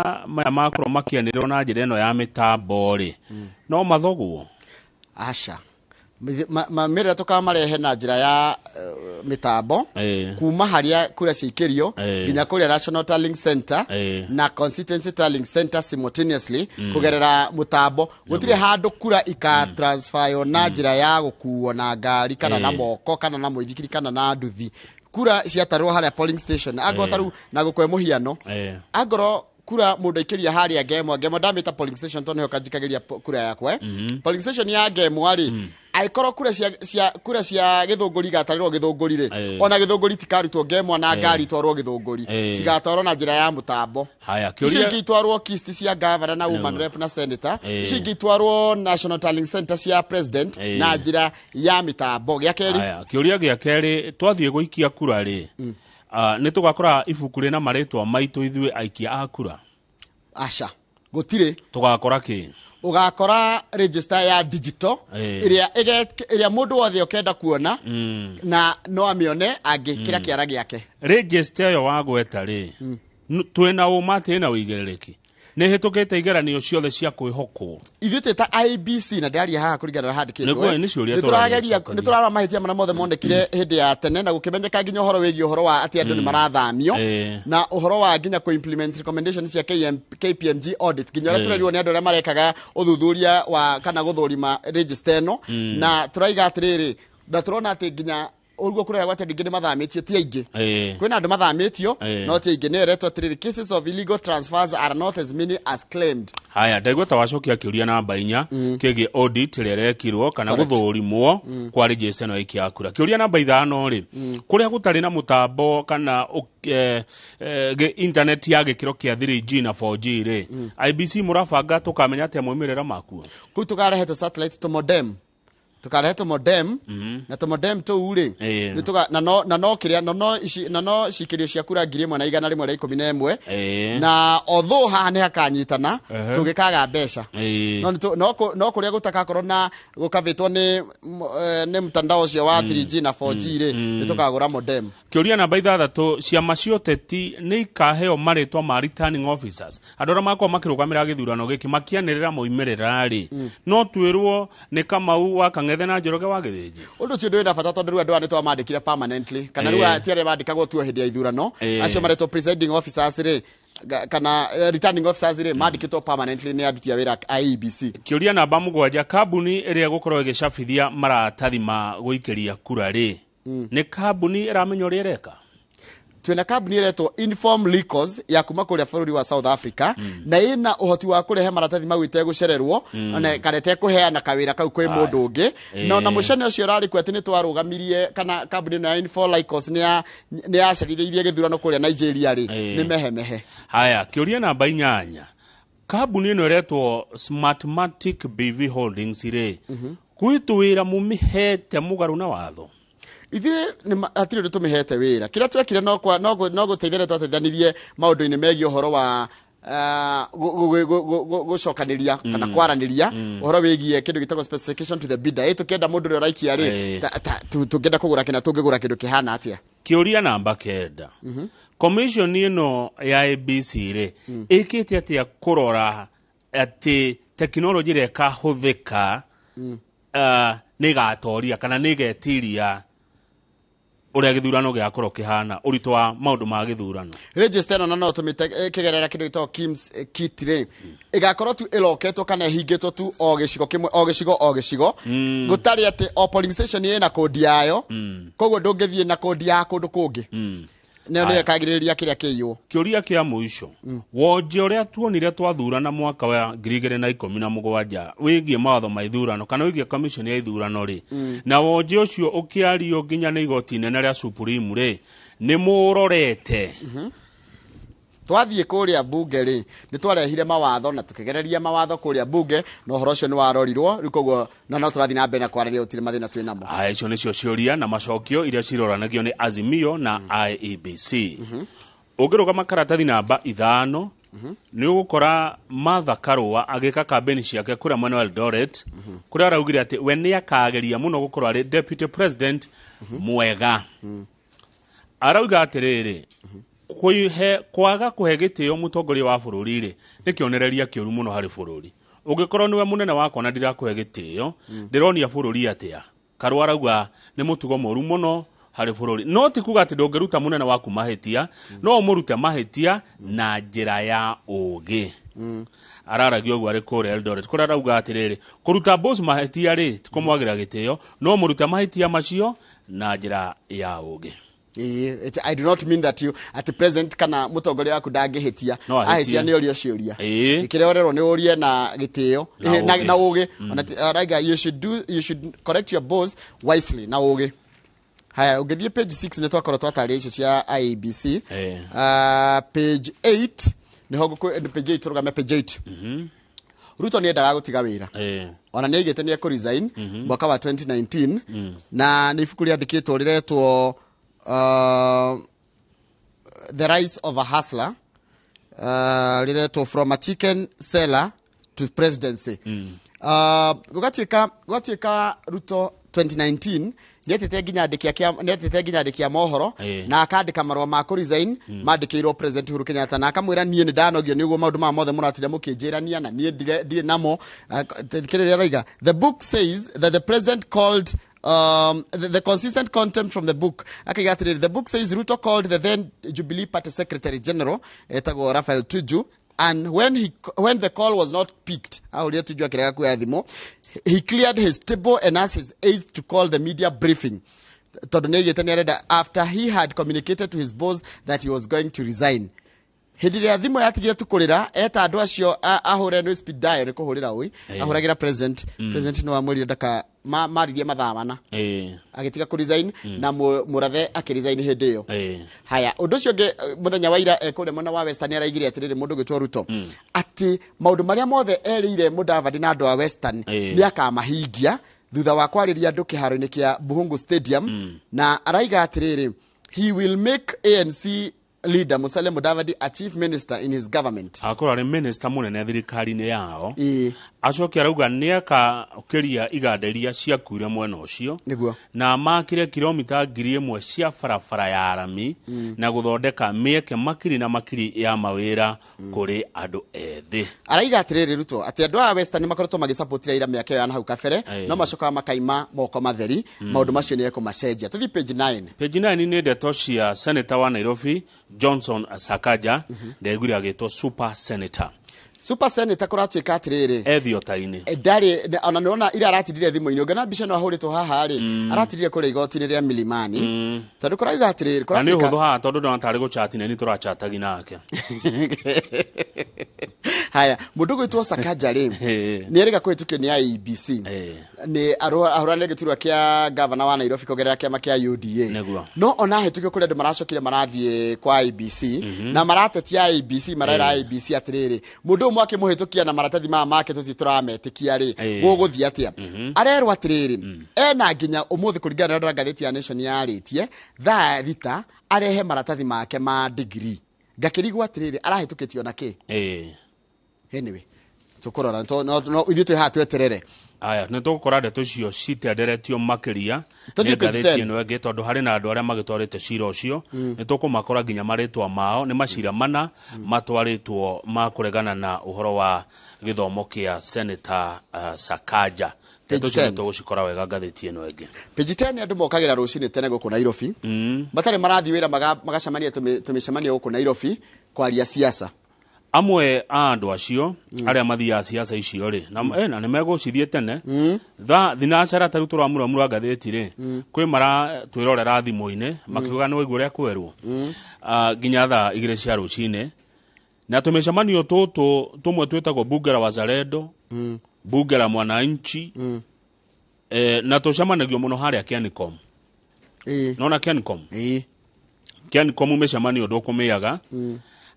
Maya makorwo makĩanĩrĩrwo na njĩra ĩno ya mĩtambo rĩ, no mathogwo? Aca. Maumĩrĩra tũkamarehe na njĩra ya mĩtambo kuma harĩa kura ciikĩrio nginya kũrĩa National Tallying Center na Constituency Tallying Center simultaneously kũgerera mũtambo. Gũtirĩ handũ kura ikatransferyo na njĩra ya gũkuo na ngari kana na moko kana na mũithikiri kana na nduthi. Kura ciatarwo harĩa polling station, angorwo ta rĩu na gũkwe mũhiano, angorwo kura mũndũ aikĩria harĩa Ngemwa, Ngemwa ndamĩta polling station tondũ nĩho kanjikagĩria kura yakwa, eh. Polling station ya Ngemwa rĩ, angĩkorwo kura cia Gĩthũngũri igatarĩrwo Gĩthũngũri rĩ, ona Gĩthũngũri tikarutwo Ngemwa na ngari itwarwo Gĩthũngũri. Cigatwarwo na njĩra ya mũtambo. Haya, icio kĩũria ingĩ itwarwo Kist cia gavana na woman rep na senator. Icio ingĩ itwarwo National Tallying Center cia president na njĩra ya mĩtambo. Gĩa kerĩ? Haya, kĩũria gĩa kerĩ, twathiĩ gũikia kura rĩ, nĩ tũgakora ibuku rĩna marĩtwa maitũ ithuĩ aikia a kura? Aca, gũtirĩ. Tũgakora kĩ? Ũgakora register ya digital ĩrĩa mũndũ wothe ũkenda kuona na no amĩone angĩkĩra kĩara gĩake. Register ĩyo wagweta rĩ, twĩna ũma atĩ ĩna ũigĩrĩrĩki, nĩ hĩtũkĩte igeranio ciothe cia kwĩhokwo? Ithuĩ twĩ ta IEBC, na ndĩraria haha kũringana na handĩkĩtwo, Nĩguo, eh, nĩ ciũria nĩ tũrageria tũracokeria. nĩ tũrarora mahĩtia marĩa mothe monekire hĩndĩ ya tene na gũkĩmenyeka nginya ũhoro wĩgiĩ ũhoro wa atĩ andũ nĩ marathamio na ũhoro wa nginya kũ implement recommendations cia KPMG audit, nginya ũrĩa tũrerirwo nĩ andũ arĩa marekaga ũthuthuria wa kana gũthũrima register ĩno. Na tũraiga atĩrĩrĩ, na tũrona atĩ nginya ũguo kũreragwo atĩ andũ aingĩ nĩ mathamĩtio, ti aingĩ. Kwĩna andũ mathamĩtio, no ti aingĩ. Nĩyo ĩretwo atĩrĩrĩ, "Cases of illegal transfers are not as many as claimed." Haya, ndaigua ta wacokia kĩũria namba 4 kĩgiĩ audit ĩrĩa ĩrekirwo kana Correct. gũthũrimwo kwa register ĩno ya aikia a kura. Kĩũria namba 5 rĩ, kũrĩa gũtarĩ na mũtambo kana internet ya gĩkĩro kĩa 3G na 4G rĩ, IEBC mũrabanga tũkamenya atĩa moimĩrĩra makuo? Kũu tũkarehe tũ satellite, tũ modem, tukarehe tũ modem, na tũ modem tũu rĩ, na no kĩrĩa na no ici na no cikĩrio cia kura 1111, na although haha nĩ hakanyitana tũngĩkaga mbeca, no no kũrĩa gũtakakorwo na gũkavĩtwo nĩ mtandao ũcio wa 3G na 4G rĩ, nĩ tũkagũra modem. Kĩũria namba 6, ciama cia ũteti nĩ ikaheo marĩtwa ma returning officers, andũ arĩa makorwo makĩrũgamĩra gĩthurano gĩkĩ makĩanĩrĩra moimĩrĩra rĩ, no twĩrwo nĩ Kamau wa Kang'ethe na Njoroge wa Gĩthĩnji? Ũndũ ũcio ndũrĩ na bata tondũ rĩu andũ aya nĩ twamandĩkire permanently, kana rĩu ti arĩa mandĩkagwo tu o hĩndĩ ya ithurano. Acio maretwo presiding officers rĩ, kana returning officers rĩ, mandĩkĩtwo permanently nĩ aruti a wĩra a IEBC. Kĩũria namba 7, kambuni ĩrĩa ĩgũkorwo ĩgĩcabithia maratathi ma gũikĩria kura rĩ, nĩ kambuni ĩramenya ũrĩa ĩreka? Twĩna kambuni ĩretwo Inform Licos ya kuma kũrĩa bũrũri wa South Africa, na ĩna ũhoti wa kũrehe maratathi mau ĩtegũcererwo ona kana ĩtekũheana kawĩra kau kwĩ mũndũ ũngĩ. Na ona mũcene ũcio ũrarĩ kuo atĩ nĩ twarũgamirie kana kambuni ĩno ya Inform Licos nĩ yacerithĩirie gĩthurano kũrĩa Nigeria rĩ, nĩ mehemehe. Haya, kĩũria namba 8, kambuni ĩno ĩretwo Smartmatic BV Holdings rĩ, gwĩ tũwĩra mũmĩhete mũgarũ na watho? Ithuĩ hatirĩ ũndũ tũmĩhete wĩra. Kĩrĩa twekire no gũteithania twateithanirie maũndũ-inĩ megiĩ ũhoro wa gũcokanĩria kana kwaranĩria ũhoro wĩgiĩ kĩndũ gĩtagwo specification to the bidder, ĩ tũkĩenda mũndũ ũrĩa ũraikia rĩ, tũngĩenda kũgũra kĩna, tũngĩgũra kĩndũ kĩhana atĩa. Kĩũria namba 9, commission ĩno ya IEBC rĩ, ĩkĩte atĩa kũrora atĩ tekinoronjĩ ĩrĩa ĩkahũthĩka nĩ ĩgatoria kana nĩ ĩgetiria ũrĩa gĩthurano gĩgakorwo kĩhana, ũritũ wa maũndũ ma gĩthurano? Register ĩno na no tũmĩte kĩgerera kĩndũ gĩtagwo KIEMS kit rĩ, ĩgakorwo tu ĩroketwo kana ĩhingĩtwo tu o gĩcigo kĩmwe, o gĩcigo, o gĩcigo, gũtarĩ atĩ o polling station ĩna kodi yayo, koguo ndũngĩthiĩ na kodi ya kũndũ kũngĩ. Nĩyo nĩyo ĩkagirĩrĩria kĩrĩa kĩiywo. Kĩũria kĩa mũico, wonje ũrĩa tuonire twathurana mwaka wa 2017 wĩgiĩ mawatho ma ithurano kana wĩgiĩ commission ya ithurano rĩ, na wonje ũcio ũkĩario nginya nĩ igoti inene rĩa Supreme rĩ, nĩ mũrorete? Twathiĩ kũrĩa bunge rĩ, nĩ twarehire mawatho na tũkĩgereria mawatho kũrĩa bunge, na ũhoro ũcio nĩ warorirwo rĩu, koguo na no tũrathiĩ na mbere na kwaranĩria, gũtirĩ mathĩna twĩ namo. Aya, icio nĩcio ciũria na macokio iria ciroranagio nĩ Azimio na IEBC. Ũngĩrũgama karatathi namba 5, nĩ ũgũkora Martha Karũa agĩka kambĩni ciake kũrĩa mwena wa Eldoret, kũrĩa araugire atĩ we nĩ akageria mũno gũkorwo arĩ deputy president mwega. Arauga atĩrĩrĩ, Kwaga kũhe gĩtĩo mũtongoria wa bũrũri rĩ, nĩ kĩonereria kĩũru mũno harĩ bũrũri. Ũngĩkorwo nĩwe mũnene wakwa na ndirakũhe gĩtĩo, ndĩronia bũrũri atĩa? Karua arauga nĩ mũtugo mũru mũno harĩ bũrũri. No ti kuga atĩ ndũngĩruta mũnene waku mahĩtia, no ũmũrute mahĩtia na njĩra ya ũũgĩ. Araragia ũguo arĩ kũrĩa Eldoret, kũrĩa arauga atĩrĩrĩ, kũruta boss mahĩtia rĩ, ti kũmwagĩra gĩtĩo, no mũrute mahĩtia macio na njĩra ya ũũgĩ. I do not mean that you at present kana mũtongoria waku ndangĩhĩtia. No ahĩtie. Ahĩtia nĩ ũrio ciũria. Kĩrĩa ũrerwo nĩ ũrie na gĩtĩo, Na ũũgĩ. Na ũũgĩ. Ona arauga you should correct your boss wisely na ũũgĩ. Haya, ũngĩthiĩ page 6 nĩ twakorwo twatarĩria icio cia IEBC. Page 8 nĩho page 8 tũrũgame page 8. Ruto nĩ endaga gũtiga wĩra. Ona nĩ aigĩte nĩ ekũ-resign mwaka wa 2019, na nĩ ibuku rĩandĩkĩtwo rĩretwo The Rise of a Hustler, rĩretwo From a Chicken Seller to Presidency. Gũgatuĩka Ruto 2019 nĩetĩte nginya andĩki a nĩetĩte nginya andĩki a mohoro, na akandĩka marũa ma kũ-resign mandĩkĩirwo President Uhuru Kenyatta, na akamwĩra niĩ nĩ ndanogio nĩ ũguo maũndũ maya mothe mũratinda mũkĩnjĩrania na niĩ ndirĩ namo. Kĩrĩa arauga, the book says that the president called the consistent content from the book. Akaiga atĩrĩrĩ, the book says Ruto called the then Jubilee Party Secretary General etagwo Raphael Tuju, and when the call was not picked, ahũrire Tuju akĩrega kuoya thimũ, he cleared his table and asked his aides to call the media briefing, tondũ nĩ aigĩte nĩ arenda, after he had communicated to his boss that he was going to resign. Hĩndĩ ĩrĩa thimũ yatigire tu kũrĩra, eta andũ acio ahũre nĩ speed dial, nĩ kũhũrĩra ũi ahũragĩra president. President nĩ wamwĩrire ndaka maririe mathaa mana, agĩtiga kũ resign, na mũrathe akĩ resign hĩndĩ ĩyo. Haya, ũndũ ũcio ũngĩ, mũthenya wa ira kũrĩa mwena wa Western araigire atĩrĩrĩ, mũndũ gwĩtwo Ruto, atĩ maũndũ marĩa mothe erĩire Mudavadi na andũ a Western nĩ akamahingia thutha wa kwarĩria andũ kĩharo-inĩ kĩa Buhungu Stadium. Na araiga atĩrĩrĩ, he will make ANC leader Musalia Mudavadi a chief minister in his government. Akorwo arĩ minister mũnene thirikari-inĩ yao. Acoke arauga nĩ akakĩria iganda iria ciakuire mwena ũcio, na makire kilomita 1000 cia barabara ya rami, na gũthondeka mĩeke makiri na makiri ya mawĩra kũrĩ andũ ethĩ. Araiga atĩrĩrĩ Ruto atĩ andũ aya Western nĩ makoretwo magĩsupport Raila mĩaka ĩyo ya na hau kabere, no macokaga makaima moko matheri. Maũndũ macio nĩ ekũmacenjia. Tũthiĩ page 9. Page 9 nĩ ndeto cia senator wa Nairobi Johnson Sakaja, ndegwire agĩtwo super senator. Super senator kũratuĩka atĩrĩrĩ, ethiota-inĩ. Ndarĩ ona nĩwona ira aratindire thimũ-inĩ, ũngĩona mbica ĩno ahũrĩtwo haha rĩ, aratindire kũrĩa igoti-inĩ rĩa Milimani, tondũ kũrauga atĩrĩrĩ, Na nĩ kũratuĩka ũhũthũ haha tondũ ndona tarĩ gũchati na nĩ tũrachatagi nake. Haya, mũndũ gwĩtwo Sakaja rĩ, nĩ erĩga kũhĩtũkio nĩ IEBC, nĩ ahũranĩre gĩturwa kĩa gavana wa Nairobi kũgerera kĩama kĩa UDA. No ona ahĩtũkio, kũrĩ andũ maracokire marathiĩ kwa IEBC na maratetia IEBC, marera IEBC atĩrĩrĩ, mũndũ ũmwe akĩmũhĩtũkia na maratathi maya make tũtirĩ tũrametĩkia rĩ, gũgũthiĩ atĩa? Arerwo atĩrĩrĩ, ena nginya ũmũthĩ kũringana na ũrĩa ngathĩti ya Nation yarĩtie, thaa 6 arehe maratathi make ma degree. Ngakĩrigwo atĩrĩrĩ, arahĩtũkĩtio na kĩ? Anyway, tũkũrora no ithuĩ twĩ haha tweterere. Aya, nĩ tũgũkora ndeto icio citenderetio makĩria Tũthiĩ nĩ page ngathĩti 10. ĩno ĩngĩ, tondũ harĩ na andũ arĩa magĩtwarĩte cira ũcio. Nĩ tũkũmakora nginya marĩtwa mao, nĩ macira mana matwarĩtwo ma kũregana na ũhoro wa gĩthomo kĩa Senator Sakaja. Ndeto icio 10. nĩ tũgũcikora wega ngathĩti ĩno ĩngĩ. Page 10, andũ mokagĩra rũcinĩ tene gũkũ Nairobi, matarĩ marathiĩ wĩra, magacemania tũmĩcemanio gũkũ Nairobi kwaria siasa. Amwe a andũ acio arĩa mathiaga ciaca icio rĩ, na nĩ megũcithiĩ tene tha thinacara, ta rĩu tũramuramura ngathĩti rĩ, kwĩ mara twĩrorera thimũ-inĩ makiuga nĩ waigua ũrĩa kwerwo. Ah, nginya thaa 2 cia rũcinĩ, na tũmĩcemanio tũtũ tũmwe twĩtagwo bunge la wazalendo, bunge la mwananchi, na tũcemanagio mũno harĩa Kencom. Nona Kencom? Kencom mĩcemanio ndũkũmĩaga.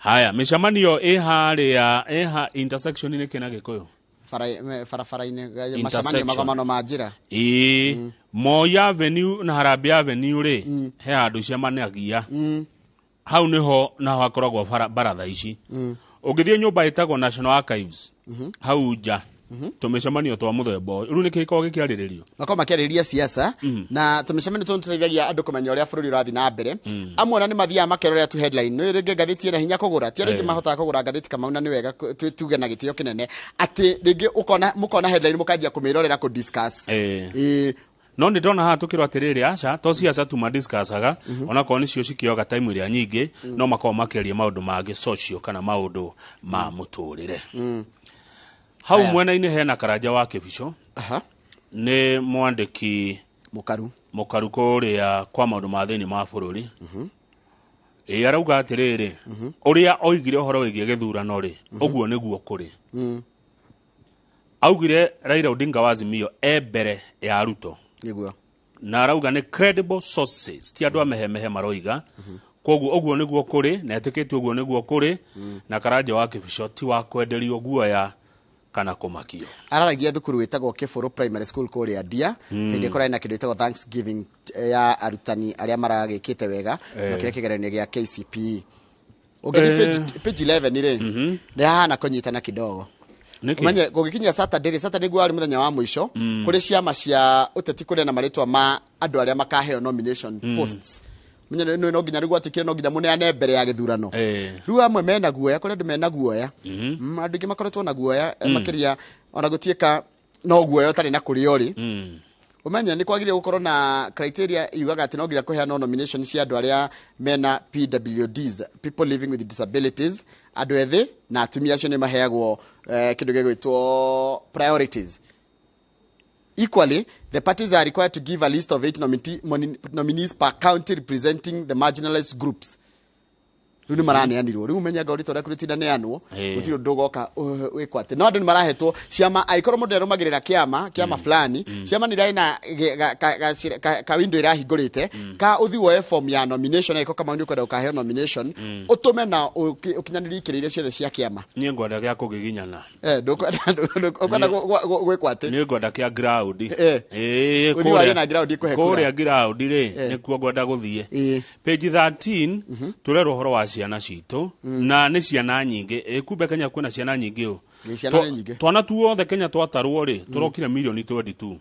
Haya, mĩcemanio ĩ harĩa ĩ ha intersection nĩ kĩna Gĩkũyũ? Barabara-inĩ, macemanio, Intersection. magomano ma njĩra. Ĩĩ, Moi Avenue na Harambee Avenue rĩ, he handũ icemanagia hau, nĩho naho hakoragwo baratha ici. Ũngĩthiĩ nyũmba ĩtagwo National Archives hau nja. Tũmĩcemanio twa mũthemba ũyũ rĩu nĩkĩ gĩkoragwo gĩkĩarĩrĩrio? Makorwo makĩarĩrĩria siasa, na tũmĩcemanio tũu tũteithagia andũ kũmenya ũrĩa bũrũri ũrathiĩ na mbere. Amwe ona nĩ mathiaga makerorera tu headline. Nĩ rĩngĩ ngathĩti ĩna hinya kũgũra, ti arĩa aingĩ mahotaga kũgũra ngathĩti, Kamau, na nĩ wega tuge na gĩtĩo kĩnene atĩ rĩngĩ ũkona mũkona headline, mũkanjia kũmĩrorera, kũ discuss. Ĩĩ. No nĩ ndona haha tũkĩrwo atĩrĩrĩ, aca to ciaca tu madiscussaga, onakorwo nĩcio cikĩoga time ĩrĩa nyingĩ, no makoragwo makĩaria maũndũ mangĩ social kana maũndũ ma mũtũrĩre. Hau Aya. mwena-inĩ hena Karanja wa Kĩbico. Nĩ mwandĩki Mũkaru. Mũkaru kũrĩa kwa maũndũ ma thĩinĩ ma bũrũri. Ĩ arauga atĩrĩrĩ, ũrĩa oigire ũhoro wĩgiĩ gĩthurano rĩ, ũguo nĩguo kũrĩ. Augire Raila Odinga wa Azimio e mbere ya Ruto. Na arauga nĩ credible sources, ti andũ a mehemehe maroiga. Koguo ũguo nĩguo kũrĩ, na etĩkĩtie ũguo nĩguo kũrĩ. Na Karanja wa Kĩbico ti wa kwenderio guoya kana kũmakio. Araragia thukuru wĩtagwo Kĩbũrũ Primary School kũrĩa Ndia, hĩndĩ ĩrĩa kũrarĩ na kĩndũ gĩtagwo Thanksgiving ya arutani arĩa maragĩkĩte wega makĩria kĩgeranio gĩa KCPE. Ũngĩthiĩ page 11 rĩ, nĩ hahana kũnyitana kidogo. Nĩkĩ? Ũmenye gũgĩkinya Saturday rĩ, Saturday guo warĩ mũthenya wa mũico kũrĩ ciama cia ũteti kũrĩa na marĩtwa ma andũ arĩa makaheo nomination posts. Menye nĩ no nginya rĩu gwatuĩkire no nginya mũneane mbere ya gĩthurano. Rĩu amwe mena guoya, kũrĩ andũ mena guoya. Andũ aingĩ makoretwo na guoya, makĩria ona gũtuĩka no guoya ũtarĩ na kũrĩa ũrĩ. Ũmenye nĩ kwagĩrĩire gũkorwo na criteria yugaga atĩ no nginya kũheanwo nomination cia andũ arĩa mena PWDs, people living with disabilities, andũ ethĩ na atumia, acio nĩ maheagwo kĩndũ gĩgwĩtwo priorities. Equally, the parties are required to give a list of eight nominees per county representing the marginalized groups. Rĩu nĩ maraneanirwo, rĩu ũmenye ngori rĩtwa rĩaku rĩtinaneanwo, gũtirĩ ũndũ ũgoka wĩkwo atĩ no andũ nĩ marahetwo ciama. Angĩkorwo mũndũ arũmagĩrĩra kĩama fulani, ciama nĩ irarĩ na ka window ĩrahingũrĩte ka ũthi woe form ya nomination, angĩkorwo Kamau nĩ ũkwenda gũkaheo nomination, ũtũme na ũkinyanĩrie ikĩro iria ciothe cia kĩama. Niĩ ngwenda gĩa kũgiginyana. Ndũkwenda gwĩkwo atĩ Niĩ ngwenda kĩa ground. Ũthiĩ warie na ground ĩkũhe kura. Kũrĩa ground rĩ, nĩkuo ngwenda gũthiĩ. Page 13 tũrerwo ũhoro wa ciana citũ, na nĩ ciana nyingĩ. Ĩ kumbe Kenya kwĩna ciana nyingĩ ũ? Ĩ, ciana nĩ nyingĩ. Twana tuothe Kenya twatarwo rĩ, tũrokire mirioni 22.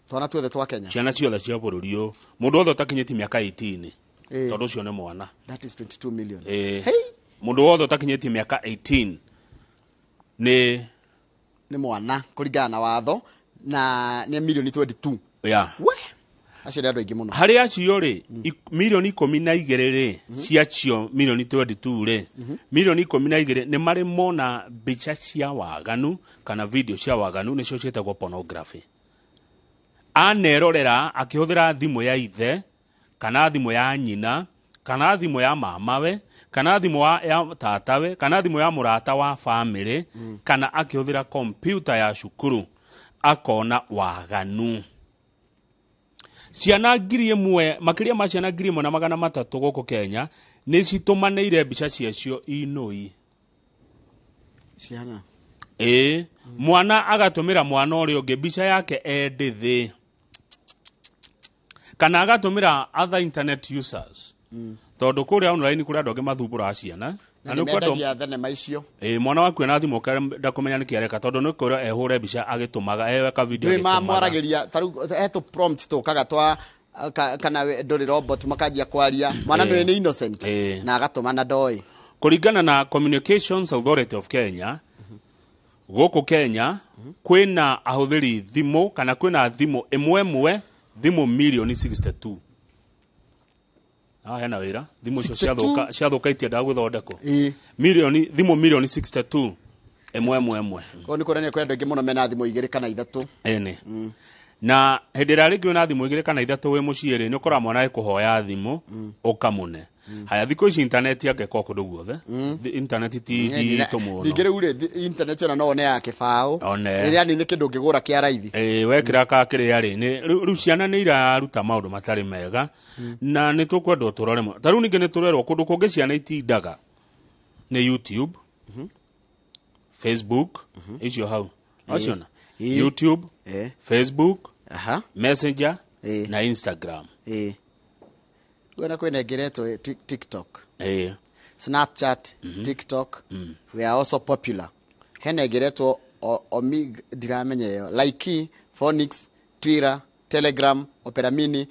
Twana tuothe twa Kenya? Ciana ciothe cia bũrũri ũyũ, mũndũ wothe ũtakinyĩtie mĩaka 18, tondũ ũcio nĩ mwana. That is 22 million. Ĩ, mũndũ wothe ũtakinyĩtie mĩaka 18 nĩ Nĩ mwana kũringana na watho, na nĩ mirioni 22. We, acio nĩ andũ aingĩ mũno. Harĩ acio rĩ, mirioni 12 rĩ, ciacio mirioni 22 rĩ, mirioni 12 nĩ marĩ mona mbica cia waganu kana video cia waganu, nĩcio ciĩtagwo pornography. Anerorera akĩhũthĩra thimũ ya ithe kana thimũ ya nyina kana thimũ ya mamawe kana thimũ ya tatawe kana thimũ ya mũrata wa famĩlĩ kana akĩhũthĩra kompyuta ya cukuru, akona waganu. Ciana 1,000, makĩria ma ciana 1,300 gũkũ Kenya nĩ citũmanĩire mbica ciacio inũi. Ciana? Ĩĩ, mwana agatũmĩra mwana ũrĩa ũngĩ mbica yake endĩ kana agatũmĩra other internet users, tondũ kũrĩa online kũrĩ andũ angĩ mathumbũraga ciana. Na na nĩ nĩ kwendwo mendagia thenema icio. Ĩĩ, mwana waku ena thimũ ũkenda kũmenya nĩkĩ areka, tondũ nĩ kwĩrwo ehũre mbica agĩtũmaga eweka video Ndwĩ agĩtũmaga. Mamwaragĩria tarĩu he tũ prompt tũkaga twa kana ndũrĩ robot, makanjia kwaria mwana nĩ innocent na agatũma na ndoĩ. Kũringana na Communications Authority of Kenya, gũkũ Kenya kwĩna ahũthĩri thimũ kana kwĩna thimũ ĩmwe ĩmwe, thimũ mirioni 62. Haha hena wĩra, thimũ icio 62? ciathũka itiendaga gũthondekwo. Thimũ mirioni 62 ĩmwe ĩmwe ĩmwe. Koguo nĩ kuonania kwĩ andũ aingĩ mũno mena thimũ igĩrĩ kana ithatũ. Ĩni, na hĩndĩ ĩrĩa rĩngĩ wĩna thimũ igĩrĩ kana ithatũ wĩ mũciĩ rĩ, nĩ ũkoraga mwana agĩkũhoya thimũ ũkamũne. Haya, thikũ ici intaneti angĩkorwo kũndũ guothe. Intaneti ti nditũ mũno. Ningĩ rĩu rĩ, internet ona no one ya kĩbaũ. One. Ĩrĩa ni nĩ kĩndũ ũngĩgũra kĩa raithi. Ĩĩ, wekĩra ka kĩrĩa rĩ, rĩu ciana nĩ iraruta maũndũ matarĩ mega na nĩ tũkwendwo tũrore mũno. Ta rĩu ningĩ nĩ tũrerwo kũndũ kũngĩ ciana itindaga nĩ YouTube, Facebook, icio hau waciona. YouTube, Facebook, Messenger na Instagram. Ĩĩ, kwĩna ĩngĩ ĩretwo TikTok. Snapchat, TikTok, we are also popular. Hena ĩngĩ ĩretwo Omig ndiramenya ĩyo, Like, Phoenix, Twitter, Telegram, Opera Mini,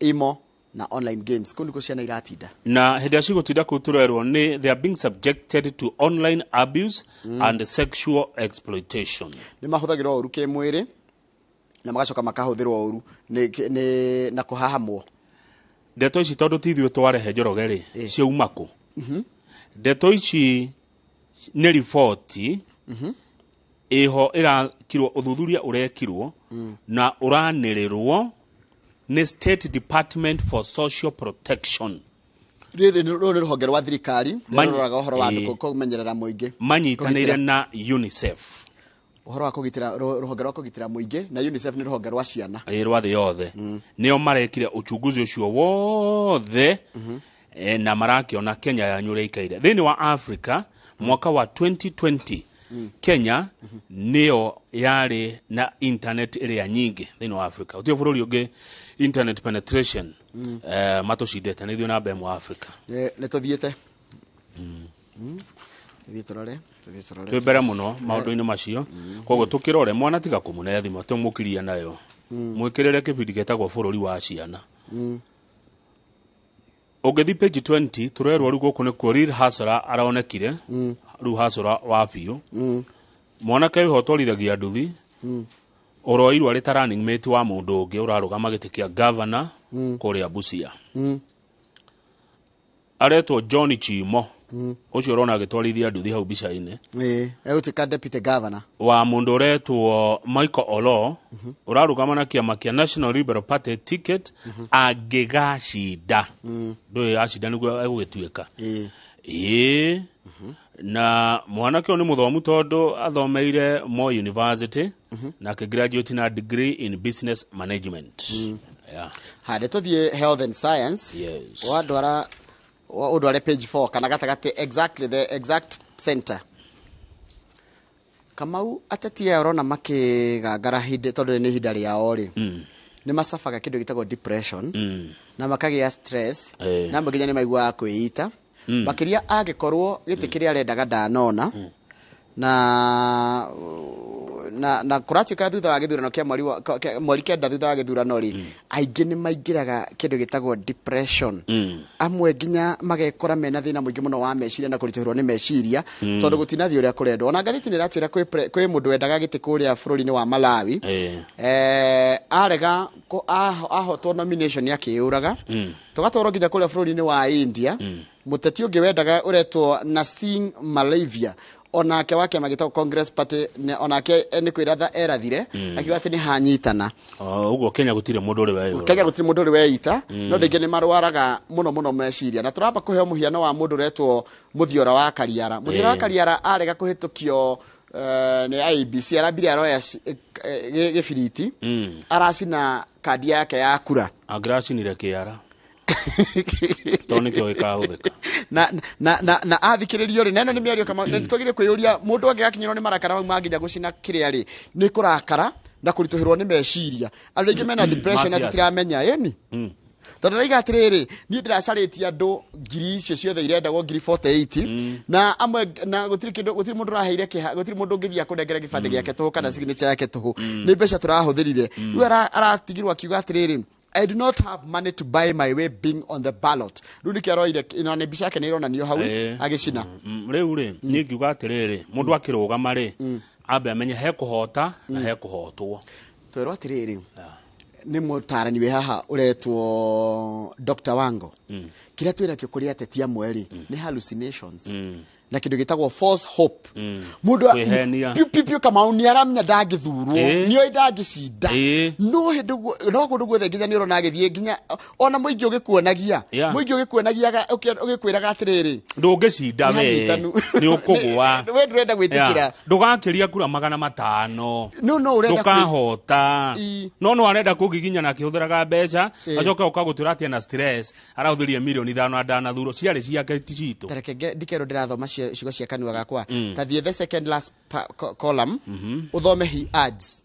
Imo na online games. Kũu nĩkuo ciana iratinda. Na hĩndĩ ĩrĩa cigũtinda kũu, tũrerwo nĩ they are being subjected to online abuse and sexual exploitation. Nĩ mahũthagĩrwo ũru kĩmwĩrĩ na magacoka makahũthĩrwo ũru nĩ na kũhahamwo. Ndeto ici, tondũ ti ithuĩ twarehe, Njoroge rĩ, ciauma kũ? Ndeto ici nĩ riboti ĩho ĩrakirwo, ũthuthuria ũrekirwo na ũranĩrĩrwo nĩ State Department for Social Protection. Rĩrĩ rũrũ nĩ rũhonge rwa thirikari rũroraga ũhoro wa andũ, kũmenyerera mũingĩ. Manyitanĩire na UNICEF. Ũhoro wa kũgitĩra, rũhonge rwa kũgitĩra mũingĩ, na UNICEF nĩ rũhonge rwa ciana. Ĩ, rwa thĩ yothe. Nĩo marekire uchunguzi ũcio wothe, na marakĩona Kenya yanyu ũrĩa ikaire thĩinĩ wa Africa. Mwaka wa 2020 Kenya nĩyo yarĩ na internet ĩrĩa nyingĩ thĩinĩ wa Africa. Gũtirĩ bũrũri ũngĩ internet penetration matũcindĩte, nĩ ithuĩ namba ĩmwe Africa. Nĩ tũthiĩte. Tũthiĩ tũrore, tũthiĩ tũrore. Twĩ mbere mũno maũndũ-inĩ macio. Koguo tũkĩrore mwana, tiga kũmũne thimũ, tũmũkirie nayo, mwĩkĩrĩre kĩbindi gĩtagwo Bũrũri wa Ciana. Ũngĩthiĩ page 20, tũrerwo rĩu gũkũ nĩkuo real hustler aronekire, rĩu hustler wa biũ. Mwanake wĩho ũtwarithagia nduthi ũroirwo arĩ ta running mate wa mũndũ ũngĩ ũrarũgama gĩtĩ kĩa governor kũrĩa Busia, aretwo John Chimo, ũcio ũrona agĩtwarithia nduthi hau mbica-inĩ. Ĩ, egũtuĩka deputy governor. Wa mũndũ ũretwo Michael Olo, ũrarũgama na kĩama kĩa National Liberal Party ticket. Angĩgacinda, ndũĩ acinda nĩguo egũgĩtuĩka. Ĩĩ, na mwanake ũyũ nĩ mũthomu tondũ athomeire Moi University na akĩgraduate na degree in business management, yeah. Hande tũthiĩ health and science. Wandwara ũndware page 4 kana gatagatĩ, exactly the exact center. Kamau, ateti aya ũrona makĩgangara hĩndĩ, tondũ nĩ ihinda rĩao rĩ, nĩ macabaga kĩndũ gĩtagwo depression na makagĩa stress, na amwe nginya nĩ maiguaga kwĩita, makĩria angĩkorwo gĩtĩ kĩrĩa arendaga ndanona. Na kũratuĩka thutha wa gĩthurano kĩa mweri mweri 9, thutha wa gĩthurano rĩ, aingĩ nĩ maingĩraga kĩndũ gĩtagwo depression. Amwe nginya magekora mena thĩna mũingĩ mũno wa meciria na kũritũhĩrwo nĩ meciria, tondũ gũtinathiĩ ũrĩa kũrendwo. Ona ngathĩti nĩ ĩratwĩra kwĩ mũndũ wendaga gĩtĩ kũrĩa bũrũri-inĩ wa Malawi, arega ahotwo nomination, akĩyũraga. Tũgatwarwo nginya kũrĩa bũrũri-inĩ wa India, mũteti ũngĩ wendaga ũretwo Nasing Malavia, onake wa kĩama gĩtagwo Congress Party, onake nĩ kwĩratha erathire, akiuga atĩ nĩ hanyitana. O, ũguo Kenya gũtirĩ mũndũ ũrĩ weyũraga. Kenya gũtirĩ mũndũ ũrĩ weita, no rĩngĩ nĩ marwaraga mũno mũno meciria. Na tũramba kũheo mũhiano wa mũndũ ũretwo Mũthiora wa Kariara. Mũthiora wa Kariara arega kũhĩtũkio nĩ IEBC, arambire aroya gĩbiriti, aracina kandi yake ya kura. Angĩracinire kĩara, tondũ nĩkĩo gĩkahũthĩka. Na athikĩrĩrio rĩ, na ĩno nĩ mĩario kama nĩ twagĩrĩire kwĩyũria, mũndũ angĩgakinyĩrwo nĩ marakara mau manginya gũcina kĩrĩa rĩ, nĩ kũrakara na kũritũhĩrwo nĩ meciria. Andũ aingĩ mena depression na Masiasa. tũtiramenya ĩni, tondũ ndaiga atĩrĩrĩ, niĩ ndĩracarĩtie andũ ngiri icio ciothe irendagwo, ngiri 48, na amwe na gũtirĩ kĩndũ, gũtirĩ mũndũ ũraheire kĩha, gũtirĩ mũndũ ũngĩthiĩ akũnengere gĩbandĩ gĩake tũhũ kana signature yake tũhũ, nĩ mbeca tũrahũthĩrire. Rĩu aratigirwo akiuga atĩrĩrĩ, "I do not have money to buy my way being on the ballot." Rĩu nĩkĩo aroire, na nĩ mbica yake nĩ ĩronanio hau agĩcina. Rĩu rĩ, niĩ ngiuga atĩrĩrĩ, mũndũ akĩrũgama rĩ, ambe amenye he kũhota na he kũhotwo. Twerwo atĩrĩrĩ, nĩ mũtarani wĩ haha ũretwo Dr. Wango, kĩrĩa twĩnakĩo kũrĩ ateti amwe rĩ, nĩ hallucinations na kĩndũ gĩtagwo false hope. Mũndũ Kwĩhenia. Piu piu piu, Kamau nĩ aramenya ndangĩthurwo, nĩoĩ ndangĩcinda, no hĩndĩ no kũndũ guothe nginya nĩ ũrona agĩthiĩ, nginya ona mũingĩ ũgĩkuonagia, mũingĩ ũgĩkuonagia, ũgĩkwĩraga atĩrĩrĩ, ndũngĩcinda nĩ we hanyitanu. Nĩ ũkũgũa. We ndũrenda gwĩtĩkĩra. Yeah. Ndũgakĩria kura 500. No ũrenda Ndũkahota. No arenda kũgiginyana akĩhũthĩraga mbeca, acoke ũka gũtwĩra atĩ ena stress, arahũthĩrire mirioni 5 na ndanathurwo, ciarĩ ciake, ti citũ. Tareke ndikerwo ndĩrathoma ciugo cia kanua gakwa. Ta thiĩ the second last column, ũthome "he adds".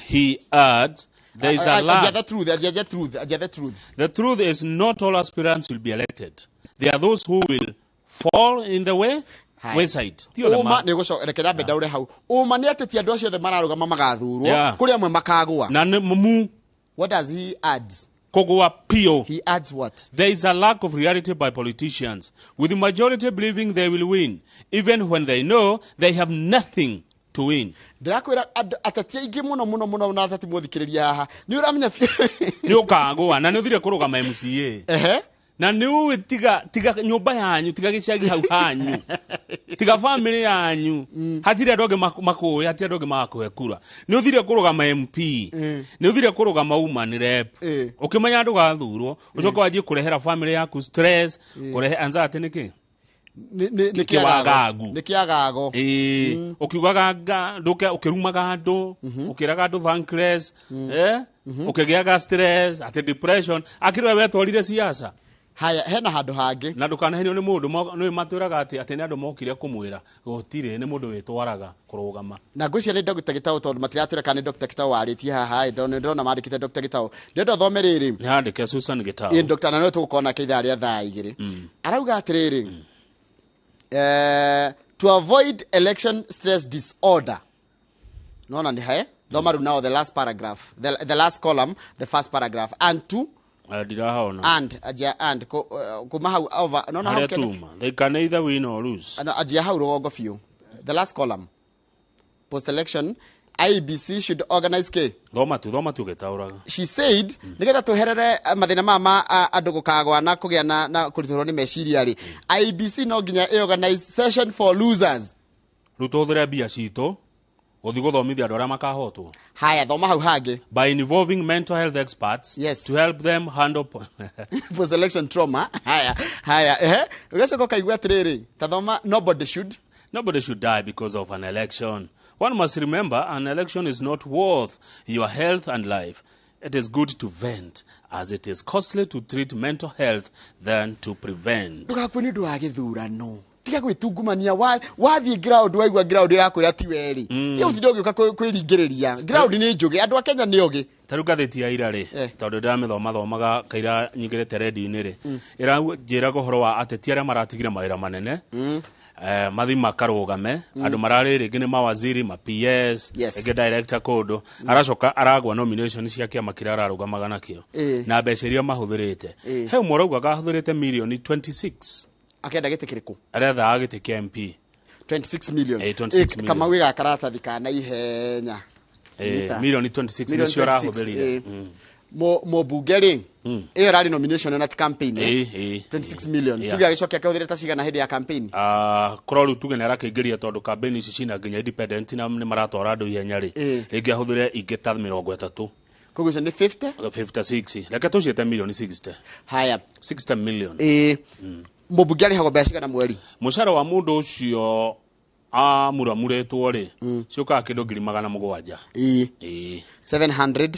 He adds, there is a lack. The truth, the truth, the truth. The truth is not all aspirants will be elected. There are those who will fall in the way Haya. Website ti ona Ũma ma nĩ ũgũcoka reke ndambe ndaũre hau. Ũma nĩ atĩ ti andũ acio othe mararũgama magathurwo. Yeah. Kũrĩ amwe makagũa. Na nĩ mu What does he adds? Kũgũa piũ. He adds what? There is a lack of reality by politicians, with the majority believing they will win, even when they know they have nothing to win. Ndĩrakwĩra andũ ateti aingĩ mũno mũno mũno na ateti mũthikĩrĩria haha nĩ ũramenya biũ. Nĩ ũkagũa na nĩ ũthire kũrũgama MCA. Ehe. Na nĩ ũĩ tiga tiga nyũmba yanyu, tiga gĩcagi hau hanyu, tiga family yanyu, hatirĩ andũ angĩ makũĩ, hatirĩ andũ angĩ magakũhe kura. Nĩ ũthire kũrũgama MP, nĩ ũthire kũrũgama woman rep, ũkĩmenya ndũgathurwo, ũcoke wanjie kũrehera family yaku stress, kũrehe anxiety nĩkĩ? Nĩ Kĩwagagu. Nĩ kĩagago. Ĩĩ, ũkiugaga ndũke ũkĩrumaga andũ, ũkĩraga andũ thankless, ũkĩgĩaga stress, atĩ depression, akĩrĩ we wetwarire siasa. Haya, hena handũ hangĩ. Na ndũkanahenio nĩ mũndũ, nĩ matwĩraga atĩ nĩ andũ mokire kũmwĩra, gũtirĩ, nĩ mũndũ wĩtwaraga kũrũgama. Na ngwĩciria nĩ Dr. Gitau tondũ matiratwĩra kana nĩ Dr. Gitau warĩtie haha, ĩ, ndona ndĩrona mandĩkĩte Dr. Gitau. Ndĩrenda ũthome rĩrĩ. Nĩ handĩke Susan Gitau. Ĩ, Dr. na no tũgũkorwo nake ithaa rĩa thaa 2. Arauga atĩrĩrĩ, to avoid election stress disorder. Nona nĩ hae? Thoma rĩu nao the last paragraph, the last column, the first paragraph. And to Ndirahona. And ajia and kuma hau over nona hau Harĩa kende tuma. They can either win or lose. No, ajia hau rũgongo biũ. The last column. Post election, IEBC should organize K. Thoma tu, thoma tu gĩtaũraga. She said, nĩgetha tweherere mathĩna maya ma andũ gũkagwa na kũgĩa na kũritũhĩrwo nĩ meciria rĩ, IEBC no nginya ĩ-organize session for losers. Rĩu tũhũthĩre mbia citũ gũthiĩ gũthomithia andũ arĩa makahotwo. Haya, thoma hau hangĩ. By involving mental health experts Yes. to help them handle post election trauma. Haya, haya, ehe. Ũgacoka ũkaigua atĩrĩrĩ, ta thoma nobody should. Nobody should die because of an election. One must remember an election is not worth your health and life. It is good to vent, as it is costly to treat mental health than to prevent. Ndũgakue nĩ ũndũ wa gĩthurano. Tiga gwĩtungumania, wathiĩ ground waigua ground ĩrakwĩra ti werĩ. Tiga gũtinda ũgĩũka kwĩringĩrĩria. Ground nĩ njũgĩ, andũ a Kenya nĩ ogĩ. Ta rĩu ngathĩti ya ira rĩ, tondũ ndĩramĩthomathomaga kaira nyingĩrĩte redio-inĩ rĩ, ĩranjĩraga ũhoro wa ateti arĩa maratigire mawĩra manene, mathi makarũgame, andũ mararĩ rĩngĩ nĩ mawaziri, ma PS, rĩngĩ director kũndũ, aracoka aragwa nomination cia kĩama kĩrĩa ararũgamaga nakĩo, na mbeca iria mahũthĩrĩte. He ũmwe ũraugaga ahũthĩrĩte mirioni 26. Akĩenda gĩtĩ kĩrĩkũ? Arethaga gĩtĩ kĩa MP. 26 million. 26 million. Kamau ĩga karatathi ka na ihenya. Nyita. Mirioni 26 Milioni nĩcio 26, arahũthĩrire. Mũmbunge rĩ, ĩyo ĩrarĩ nomination na ti campaign, eh? 26 million. Yeah. Tuge agĩcokia akĩhũthĩra ta cigana hĩndĩ ya campaign? Korwo rĩu tuge nĩ arakĩingĩria tondũ campaign ici cina nginya independent na nĩ maratwara andũ ihenya rĩ, rĩngĩ ahũthĩre ingĩ ta mĩrongo ĩtatũ. Koguo icio nĩ 50? 56. Reke tũciĩte milioni 60. Haya. 60 million. Mũmbunge arĩhagwo mbeca cigana mweri? Mũcara wa mũndũ ũcio amuramurĩtwo rĩ, ciũkaga kĩndũ ngiri magana mũgwanja. Seven hundred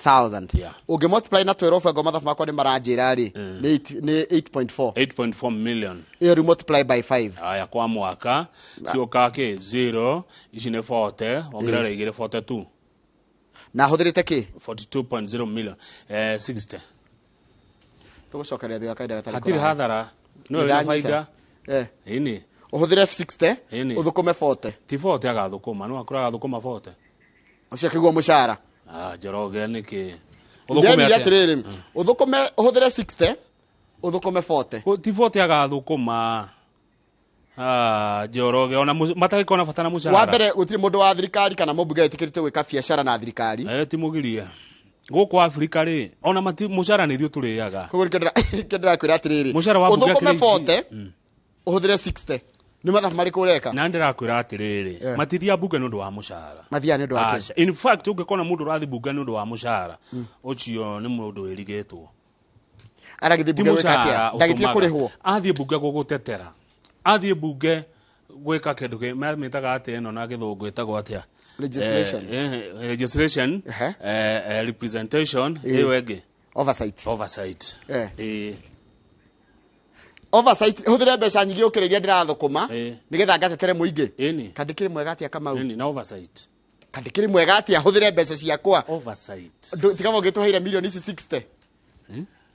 thousand. Yeah. Ũngĩ multiply na 12 ngo mathabu makwa nĩ maranjĩra rĩ, nĩ 8.4. 8.4 million. Ĩyo rĩu multiply by 5. Aya, kwa mwaka ciũkaga kĩ 0, ici nĩ 40, ongerera igĩrĩ, 42. Na ahũthĩrĩte kĩ? 42.0 million, 60. Tũgũcokeria thutha kahinda gatarĩ Hatirĩ kũraya. hathara, nĩwe wĩna Nĩndanyita. baida. Ĩni. Ũhũthĩre 60, Ĩni. ũthũkũme 40. Ti 40 agathũkũma, no akorwo agathũkũma 40. Ũcio akĩgua mũcara. Ah, Njoroge nĩkĩ? Ũthũkũme Ndĩrerire atĩa? atĩrĩrĩ, ũthũkũme, ũhũthĩre 60, ũthũkũme 40. Ti 40 agathũkũma. Ah, Njoroge, ona matagĩkorwo na bata na mũcara. Wa mbere gũtirĩ mũndũ wa thirikari kana mũmbunge wĩtĩkĩrĩtio gwĩka biacara na thirikari. Ti mũgirie. Gũkũ Afrika rĩ, ona mũcara nĩ ithuĩ tũrĩaga. Koguo nĩkĩo ndĩrakwĩra atĩrĩrĩ, Mũcara wa mbunge ũthũkũme akĩrĩ ici. 40, ũhũthĩre 60. Nĩ mathabu marĩkũ ũreka? Na ndĩrakwĩra atĩrĩrĩ, matithiaga mbunge nĩ ũndũ wa mũcara. Mathiaga nĩ ũndũ wa kĩ? Aca. In fact, ũngĩkona mũndũ ũrathiĩ mbunge nĩ ũndũ wa mũcara, ũcio nĩ mũndũ wĩrigĩtwo. Aragĩthiĩ Ti mbunge gwĩka atĩa? mũcara Ndagĩtige ũtũmaga. kũrĩhwo. Athiĩ mbunge gũgũtetera. Athiĩ mbunge gwĩka kĩndũ kĩ, mamĩtaga atĩa ĩno na gĩthũngũ ĩtagwo atĩa? Legislation. Legislation, representation, ĩyo ĩngĩ. Oversight. Oversight. Oversight, hũthĩre mbeca nyingĩ gũkĩra iria ndĩrathũkũma, nĩgetha ngatetere mũingĩ. Ĩni. Kandĩkĩrĩ mwega atĩa Kamau? Ĩni, na oversight. Kandĩkĩrĩ mwega atĩa hũthĩre mbeca ciakwa? Oversight. Tiga ũngĩtũheire milioni ici 60.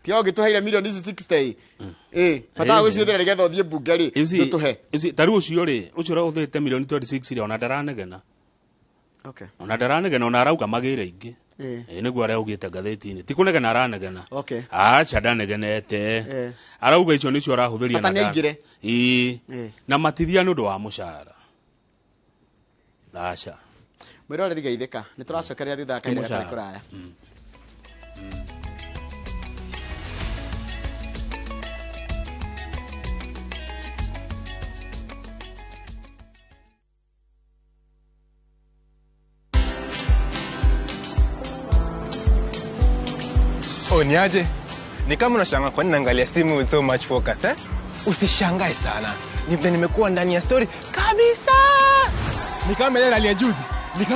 Ti ũngĩtũheire milioni ici 60 bata gũcihũthĩra nĩgetha ũthiĩ mbunge rĩ, ndũtũhe. Ta rĩu ũcio rĩ, ũcio ũrahũthĩrĩte milioni 26 rĩ, ona ndaranegena. Okay. Ona ndaranegena, ona arauga magĩre ingĩ. Nĩguo araugĩte ngathĩti-inĩ, ti kũnegena aranegena. Okay. Aca, ndanegenete. Arauga icio nĩcio arahũthĩria. Bata nĩ aingĩre. Na matithia nĩ ũndũ wa mũcara, aca. Mwĩroreri, geithĩka, nĩ tũracokereria thutha wa kahinda gatarĩ mũcara. Kũraya. Oh, niaje? Ni kama unashangaa kwa nini naangalia simu with so much focus, eh? Usishangae sana. Ni vile nimekuwa ndani ya story kabisa. Ni kama ile rally ya juzi.